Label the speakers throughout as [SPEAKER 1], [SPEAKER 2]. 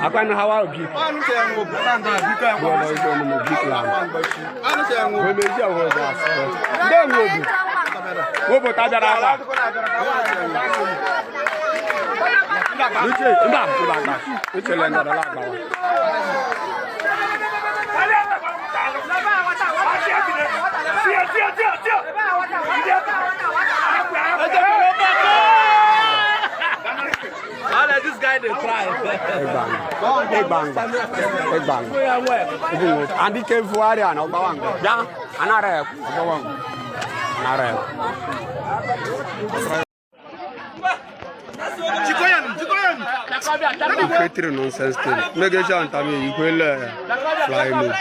[SPEAKER 1] Akwa na hawa obi. Ndị nwe obi. Obo ta bịara akwa. Uche, mba, mba, mba. Uche le ndara la agbawa.
[SPEAKER 2] This guy dey cry.
[SPEAKER 1] Egbangba. Egbangba. Egbangba. Andi ke fuari ana ogbawa ngbe. Ya, anara e ogbawa ngbe. Anara e. Ikwe nonsense thing. Make sure and tell me ikwe le fly mode.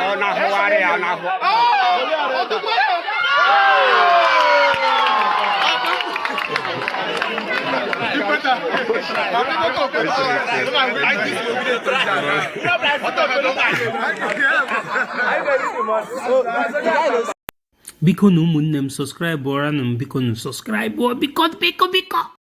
[SPEAKER 1] Ọ na-ahụgharị ya n'ahụ.
[SPEAKER 3] Biko na ụmụnne m, subscribe ọranụ m, biko nụ, subscribe, biko, biko, biko.